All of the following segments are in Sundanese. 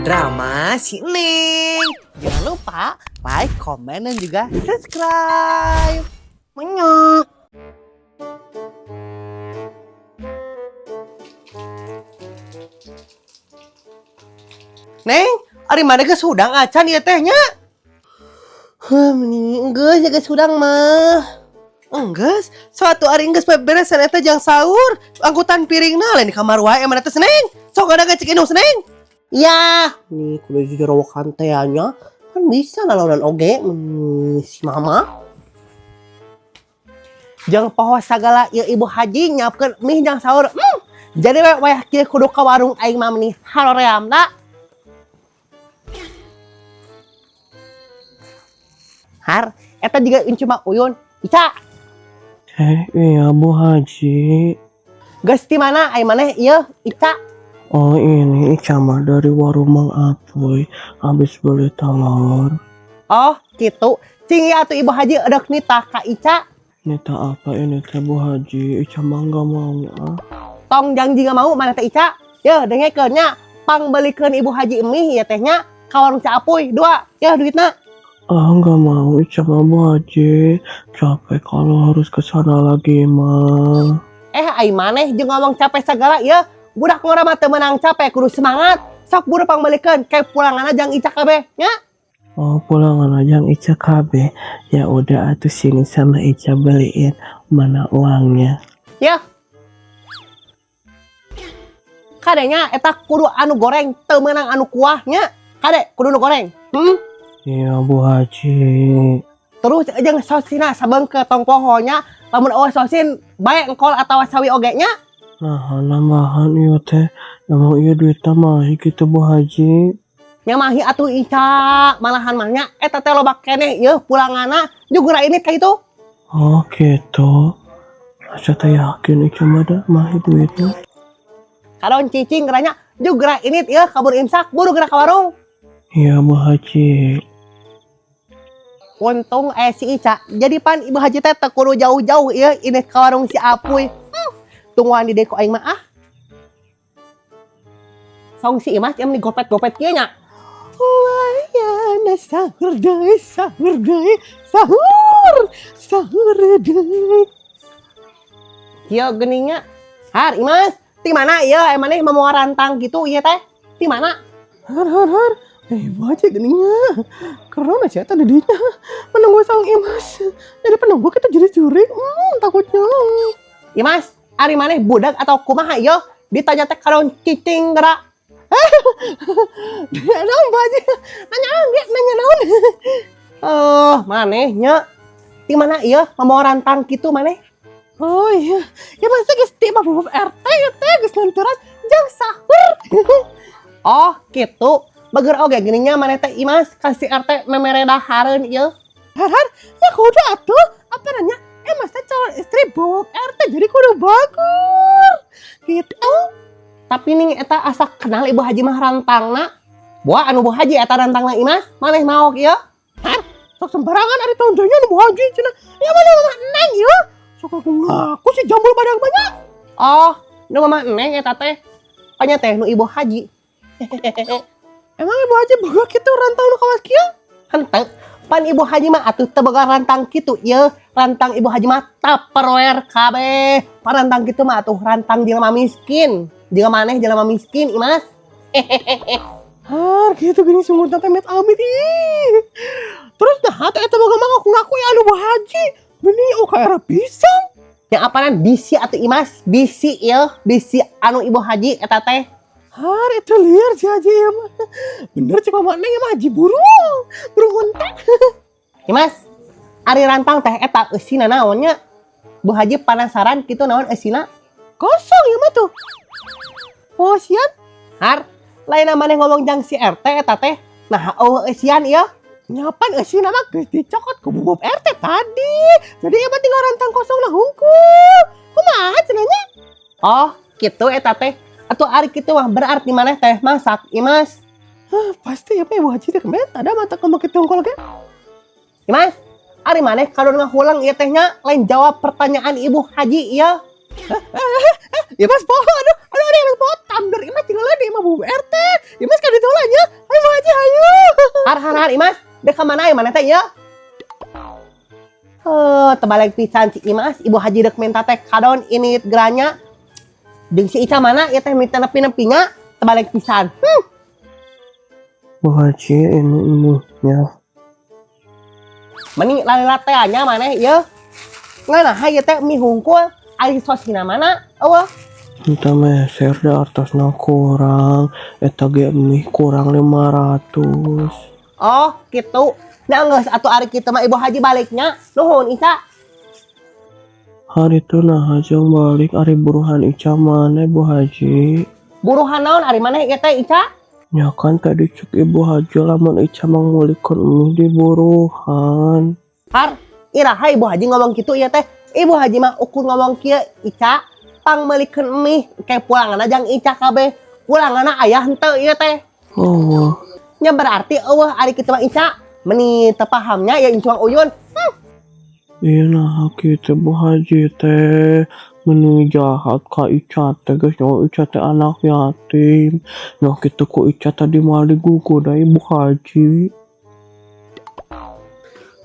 Drama si Neng. Jangan lupa like, komen, dan juga subscribe. Menyok. Neng, ari maneh geus hudang acan ieu teh nya? Heuh, meni geus ya geus hudang mah. Enggeus, suatu ari geus beberesan eta jang sahur. Angkutan piringna lain di kamar wae maneh teh, Neng. Sok ada cek indung, Neng. Ya, nih kudu jerowokan teh nya. Kan bisa nalonan oge si mama. Jang poho sagala ieu Ibu Haji nyiapkeun mie jang sahur. Jadi we wayah kieu kudu ka warung aing mah meni haroream da. Har, eta juga cuma Uyun. Ica. Eh, iya, Bu Haji. Geus ti mana ai maneh ieu, Ica? Oh, ini Ica mah dari warung Mang Apuy. Habis beli telur. Oh, gitu. Cing ya atuh Ibu Haji edek nitah ka Ica. Nitah apa ini teh, Bu Haji? Ica mah nggak mau ah. Tong janji nggak mau maneh teh, Ica. Yeuh, dengekeun nya, pangbeulikeun Ibu Haji mie ieu teh nya ka warung Ca Apuy dua. Yeuh duitna. Ah, nggak mau Ica mah, Bu Haji. Capek kalau harus ke sana lagi mah. Eh, ai maneh jeung ngomong capek segala ya. Budak ngora mah teu meunang capek, kudu semangat. Sok buru pangbeulikeun, kayak pulangan jang Ica kabeh nya. Oh, pulangan aja yang Ica kabeh. Ya udah atuh sini sama Ica beliin. Mana uangnya? Ya. Kadenya eta kudu anu goreng, teu meunang anu kuah nya. Kade kudu nu goreng. Iya, Bu Haji. Terus jeung sosina sabeungkeut tong poho nya, lamun eueuh sosin bae engkol atawa sawi oge nya. Nah, nambahan ieu teh. Emang iya duitnya mahi gitu, Bu Haji? Nya mahi atuh Ica, malahan mah nya eta teh loba keneh ieu pulanganna jugura ini ka itu. Oh, gitu. Asa teh yakin Ica mah da mahi duitnya. Kadon cicing geranya jugura ini ieu kabur imsak buru gerak ka warung. Iya, Bu Haji. Untung si Ica. Jadi pan Ibu Haji teh teu kudu jauh-jauh ieu ini ka warung si Apuy. Tungguan di deko aing mah ah. Song si Imas yang digopet-gopet kieu nya. Wayana sahur deui, sahur deui, sahur, sahur deui. Kieu geuningnya. Har, Imas, ti mana ieu maneh mamoa rantang gitu ieu teh? Ti mana? Har, har, har. Ibu aja geningnya. Keren aja eta dedinya. Menunggu sang Imas. Jadi penunggu kita jadi curi. Takutnya. Imas, ari maneh budak atau kumaha ieu? Ditanya teh kadon cicing gerak. Naon, Bu Haji? Nanya naon dia? Nanya naon? Eh, maneh nya. Ti mana ieu mamoa rantang kitu maneh? Oh iya. Ya masa geus ti mah bubuk RT ya teh geus nganturan jang sahur. Oh, gitu. Bager oge geuning nya maneh teh Imas kasih RT memere dahareun ieu. Har, har, ya kudu atuh. Apa nanya? Mas teh calon istri bubuk RT jadi kudu bagus. Gitu. Tapi ning eta asa kenal Ibu Haji mah rantangna. Buah anu Bu Haji eta rantangna Imas, maneh maok ieu? Har, sok sembarangan ari tonjonya nu Bu Haji cenah. Ya mana mama Neng ieu? Sok aku ngaku si jambul badak banyak. Oh, nu mama Neng eta teh. Panya teh nu Ibu Haji. Emang Ibu Haji boga kitu rantang nu kawas kieu? Henteu. Pan Ibu Haji mah atuh teu boga rantang kitu ieu. Rantang Ibu Haji mah Tupperware kabeh. Pan rantang kitu mah atuh rantang jelema miskin. Jelema maneh jelema miskin, Imas. Har, gitu gini sungguh teh amit amit ih. Terus nah teh eta boga mah ngaku-ngaku ya anu Bu Haji. Gini oh ka era pisan. Yang apanan bisi atuh Imas, bisi ieu, bisi anu Ibu Haji eta teh. Har, itu liar si Haji ya mah. Bener cek mama Neng mah Haji burung. Burung unta. Imas, ari rantang teh eta eusina naon nya? Bu Haji penasaran kitu naon eusina? Kosong ya mah tuh. Oh, siap. Har, lain maneh ngomong jang si RT eta teh. Nah, eueuh eusian ieu. Nyapan eusina mah geus dicokot ku bubuk RT tadi. Jadi ieu mah tinggal rantang kosong lah hungkul. Kumaha cenah nya? Oh, kitu eta teh. Atuh ari kitu mah berarti maneh teh masak, Imas. Hah, pasti ya Ibu Haji teh kemet ada mata kamu kitu hungkul ge. Imas, ari maneh kadon ngahulang ieu teh nya lain jawab pertanyaan Ibu Haji ieu. Imas poho, aduh, aduh, aduh, Imas poho, tumbler Imas tinggal di imah Bu RT. Imas kan ditolaknya. Kumaha maneh teh ieu? Heuh, terbalik pisan si Imas, Ibu Haji rek minta teh kadon ini geranya. Jeung si Ica mana ieu teh minta nepi-nepinya, terbalik pisan. Bu Haji, ini mie-nya. Meni lalila teh nya maneh ieu. Ngan ieu teh mie hungkul, ari sosina mana? Eueuh. Entah meser da artosna kurang, eta ge mie kurang 500. Oh, gitu. Nah, geus atuh ari kitu mah Ibu Haji baliknya. Nuhun Ica. Hari itu nah jang balik ari buruhan Ica mana Bu Haji? Buruhan naon ari maneh ieu teh Ica? Ya kan tadi cek Ibu Haji lamun Ica mangmeulikeun mie di buruhan. Har, iraha Ibu Haji ngomong kitu ieu teh. Ibu Haji mah ukur ngomong kieu Ica, pangmeulikeun mie ke pulanganna jang Ica kabeh. Pulanganna aya henteu ieu teh. Oh, Nya berarti eueuh ari kitu mah Ica. Meni teu pahamnya ya incuang uyun. Iya nah kitu Bu Haji teh meni jahat ka Ica teh geus nyawa Ica teh anak yatim. Nah kitu ku Ica tadi moal digugu da Ibu Haji.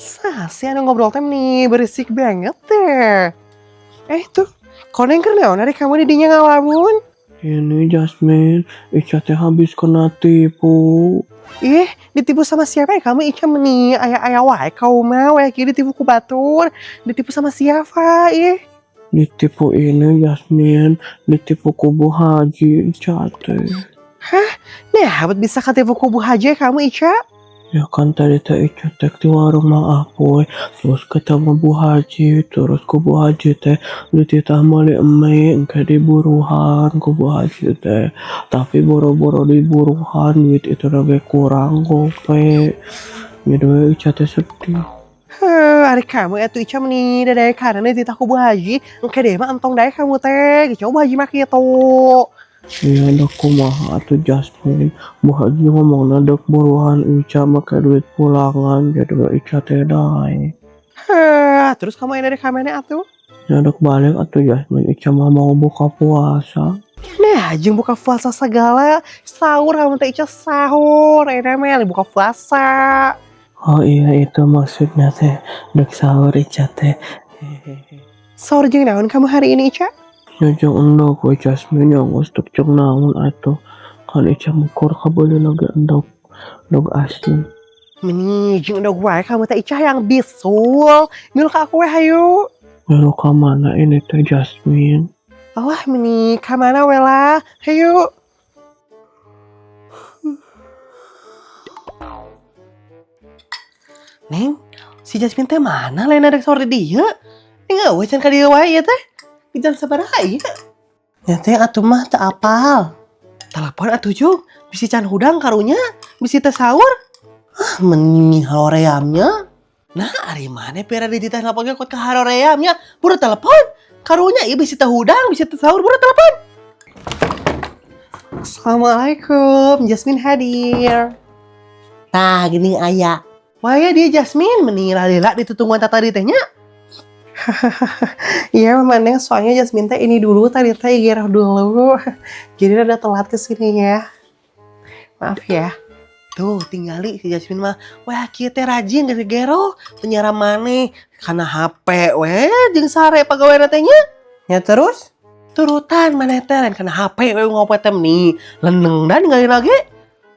Sah, anu ngobrol teh nih berisik banget deh. Eh tuh, koneng keur naon ari kamu di dinya ngalamun? Ini Jasmine, Ica teh habis kena tipu. Ih, ditipu sama siapa ya kamu Ica meni aya-aya wae kau mah wae kieu ditipu ku batur. Ditipu sama siapa ih? Ditipu ini Jasmine, ditipu ku Bu Haji Ica teh. Hah? Nah, buat bisa ketipu ku Bu Haji kamu Ica? Ya kan tadi teh Ica teh di warung Mang Apoy, terus ketemu Bu Haji, terus ku Bu Haji teh dititah meuli mie engke diburuhan ku Bu Haji teh. Tapi boro-boro diburuhan duit itu lagi kurang gope. Jadi we Ica teh sedih. Heh, ari kamu atuh Ica meni dadaya karena dititah ku Bu Haji, engke deh mah entong dae kamu teh, gitu Bu Haji mah kitu. Iya dah kumaha atuh Jasmine, Bu Haji ngomongna dek buruhan Ica make duit pulangan jadi we Ica teh dae. Heh, terus kamu yang dari kamana atuh? Ya dek balik atuh Jasmine, Ica mah mau buka puasa. Nah, jeung buka puasa segala, sahur kamu teh Ica sahur, enak mah buka puasa. Oh iya itu maksudnya teh, dek sahur Ica teh. Hehehe. Sahur jeung naon kamu hari ini Ica? Ya jeung endog we Jasmine yang geus tek jeung naon atuh. Kan Ica mukur kabeuli lagi endog, endog asin. Meni jeung endog wae kamu teh Ica yang bisul. Milu ka aku we hayu. Milu ka mana ini teh Jasmine? Alah meni ka mana we lah. Hayu. Neng, si Jasmine teh mana lain ada sahur di dieu? Ini eueuh can ka dieu wae ieu teh. Di jam sabaraha ieu? Nya teh atuh mah teu apal. Telepon atuh jung, bisi can hudang karunya, bisi teu sahur. Ah, meni haroreamnya. Nah, ari maneh pira dititah telepon ge kuat ka haroreamnya. Buru telepon. Karunya ieu bisi teu hudang, bisi teu sahur, buru telepon. Assalamualaikum, Jasmine hadir. Tah, gini aya. Wah ya dia Jasmine, meni lalila ditutungguan tata di tehnya. Iya Mama Neng, soalnya Jasmine teh ini dulu tadi teh geroh dulu. Jadi rada telat kesini ya. Maaf ya. Tuh tinggali si Jasmine mah. Wah kieu teh rajin dari geroh. Penyiaran maneh kana HP weh jeung sare pagaweana teh nya. Ya terus? Turutan maneh teh lain kana HP we ngopo teh meni leneng dan ninggalin lagi.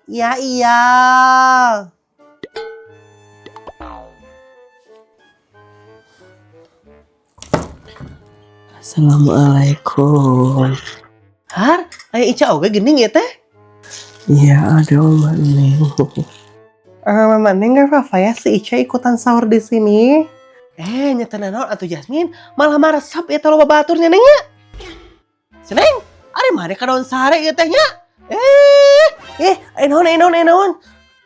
Ya iya. Assalamualaikum. Har, aya Ica oge geuning ya teh? Iya, ada Mama Neng. Mama Neng nggak apa-apa ya si Ica ikutan sahur di sini. Nyata naon atuh Jasmine, malah maresep ya teh loba baturnya Neng nya. Si Neng, ari mana ka daun sare ieu teh nya? Aya naon, aya naon, aya naon?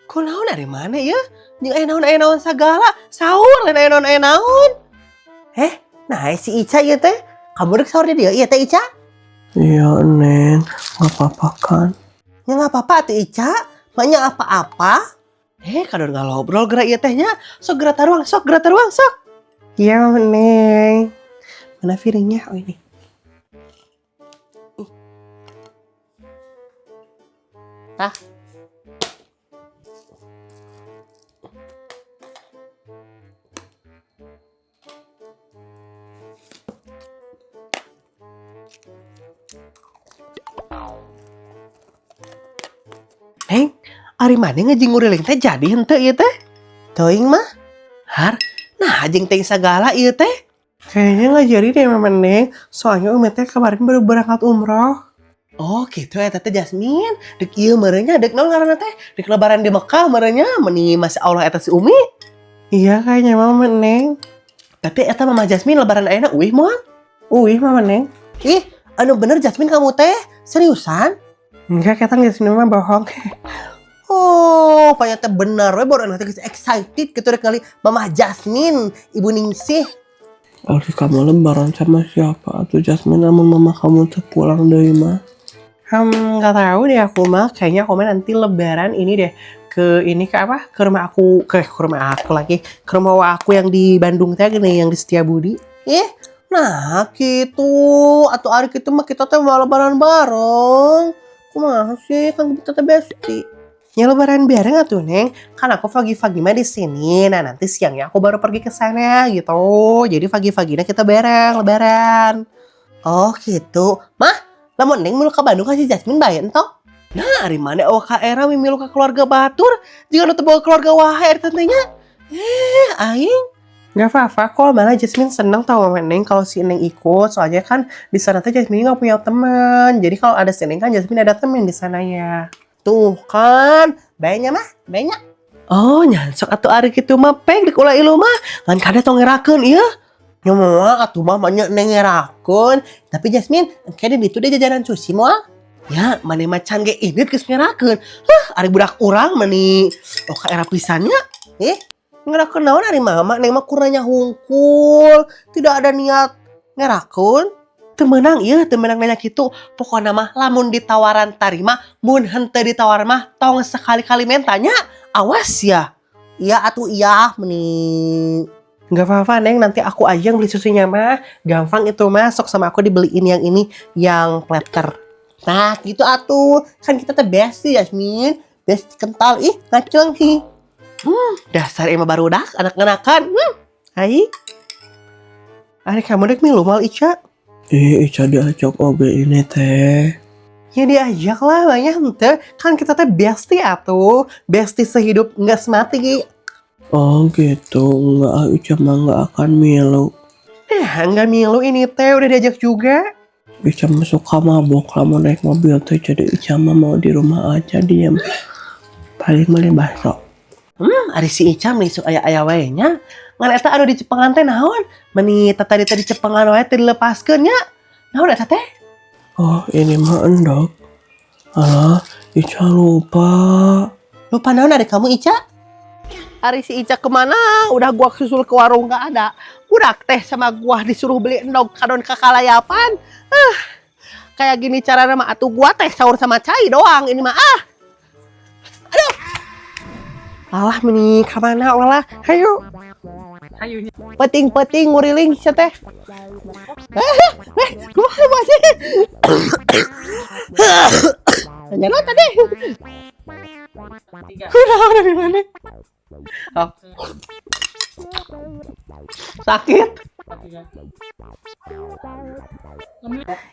Kunaon ari mana ya? Jeung aya naon, aya naon sagala, sahur lain aya naon, aya naon. Nah si Ica ieu teh. Kamu rek sahur di dieu ieu teh Ica? Iya Neng, nggak apa-apa kan? Ya nggak apa-apa atuh Ica, banyak apa-apa. Kadon ngalobrol geura ieu teh nya. Sok geura taruang, sok geura taruang, sok. Iya Neng. Mana piringnya? Oh ini. Tah. Neng, ari maneh jeung nguriling teh jadi henteu ieu teh? Teuing, Mah. Har, nah jeung teuing sagala ieu teh. Kayaknya nggak jadi deh, Mama Neng. Soalnya Umi teh kemarin baru berangkat umroh. Oh gitu, eta teh Jasmine. Dek ieu meureun nya, dek naon ngaranna teh? Dek lebaran di Mekah meureun nya, meni masya Allah eta si Umi. Iya kayaknya, Mama Neng. Tapi eta Mama Jasmine lebaran ayeuna uih moal? Uih, Mama Neng. Ih, anu bener Jasmine kamu teh? Seriusan? Enggak, kata Jasmine mah bohong. Oh, ternyata bener we baru nanti excited gitu deh kali Mama Jasmine, Ibu Ningsih. Harus kamu lebaran sama siapa atau Jasmine namun mama kamu tuh pulang dari mah? Nggak tahu deh aku mah. Kayaknya aku mah nanti lebaran ini deh ke ini ke apa? Ke rumah aku, ke rumah aku lagi. Ke rumah aku yang di Bandung teh gini, yang di Setiabudi. Ih, nah gitu. Atau hari gitu mah kita teh mau lebaran bareng. Kumaha sih, kan kita teh bestie. Ya lebaran bareng atuh, Neng. Kan aku pagi-pagi mah di sini. Nah, nanti siangnya aku baru pergi ke sana gitu. Jadi pagi-paginya kita bareng lebaran. Oh gitu. Mah, lamun Neng milu ke Bandung kasih Jasmine bae entong. Nah, ari maneh oh ka era milu ka keluarga batur, jiga nu teu boga keluarga wae ari tantenya. Eh, aing. Gak apa-apa kok, malah Jasmine seneng tau, Mama Neng, kalau si Neng ikut. Soalnya kan di sana tuh Jasmine nggak punya teman. Jadi kalau ada si Neng kan Jasmine ada temen di sananya. Tuh kan, banyak mah, banyak. Oh, nya sok atuh ari kitu mah pek dek ulah ilu mah. Ngan kada tong ngerakeun ieu. Nya moal atuh mah banyak neng ngerakeun. Tapi Jasmine, engke di ditu deh jajanan sushi moal. Ya, maneh mah can ge indit geus ngerakeun. Huh, ari budak urang meni oh ka era pisannya. Eh, ngerakeun naon ari mama, Neng mah kurangnya hungkul. Tidak ada niat ngerakeun. Teu meunang ieu, teu meunang nanya kitu. Pokona mah lamun ditawaran tarima, mun henteu ditawar mah tong sekali-kali mentanya. Awas ya. Iya atuh iya meni. Gak apa-apa, Neng, nanti aku aja yang beli susunya mah. Gampang itu mah, sok sama aku dibeliin yang ini, yang platter. Nah gitu atuh, kan kita teh bestie, Jasmine. Bestie kental, ih ngaceng hi. Dasar emang barudak anak-anakan. Hai. Ari kamu dek milu mal, Ica? Ih, Ica diajak oge ini teh. Ya diajak lah, banyak ente. Kan kita teh bestie atuh. Bestie sehidup nggak semati Gi. Oh gitu, enggak ah, Ica mah nggak akan milu. Eh, nggak milu ini teh udah diajak juga. Ica mah suka mabok kalau naik mobil tuh, jadi Ica mah mau di rumah aja diam. Paling beli bakso. Ari si Ica meni sok aya-aya wae nya. Ngan eta anu di cepengan teh naon? Meni tadi tadi cepengan wae teh dilepaskeun nya. Naon eta teh? Oh, ini mah endog. Alah, Ica lupa. Lupa naon ari kamu, Ica? Ari si Ica kemana? Udah gua susul ke warung gak ada. Budak teh sama gua disuruh beli endog kadon kakalayapan. Ah, kayak gini cara mah atuh gua teh sahur sama cai doang ini mah ah. Aduh. Alah meni kamana olah. Hayu. Peting-peting nguriling sia teh. Eh, kumaha masih? Nyala tadi. Udah dari mana? Oh. Sakit.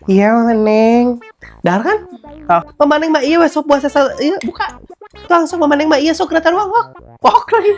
Iya, Mama Neng. Dahar kan? Oh, Mama Neng mah iya we sok puasa iya buka. Langsung Mama Neng mah iya sok kereta ruang wok. Wok lagi.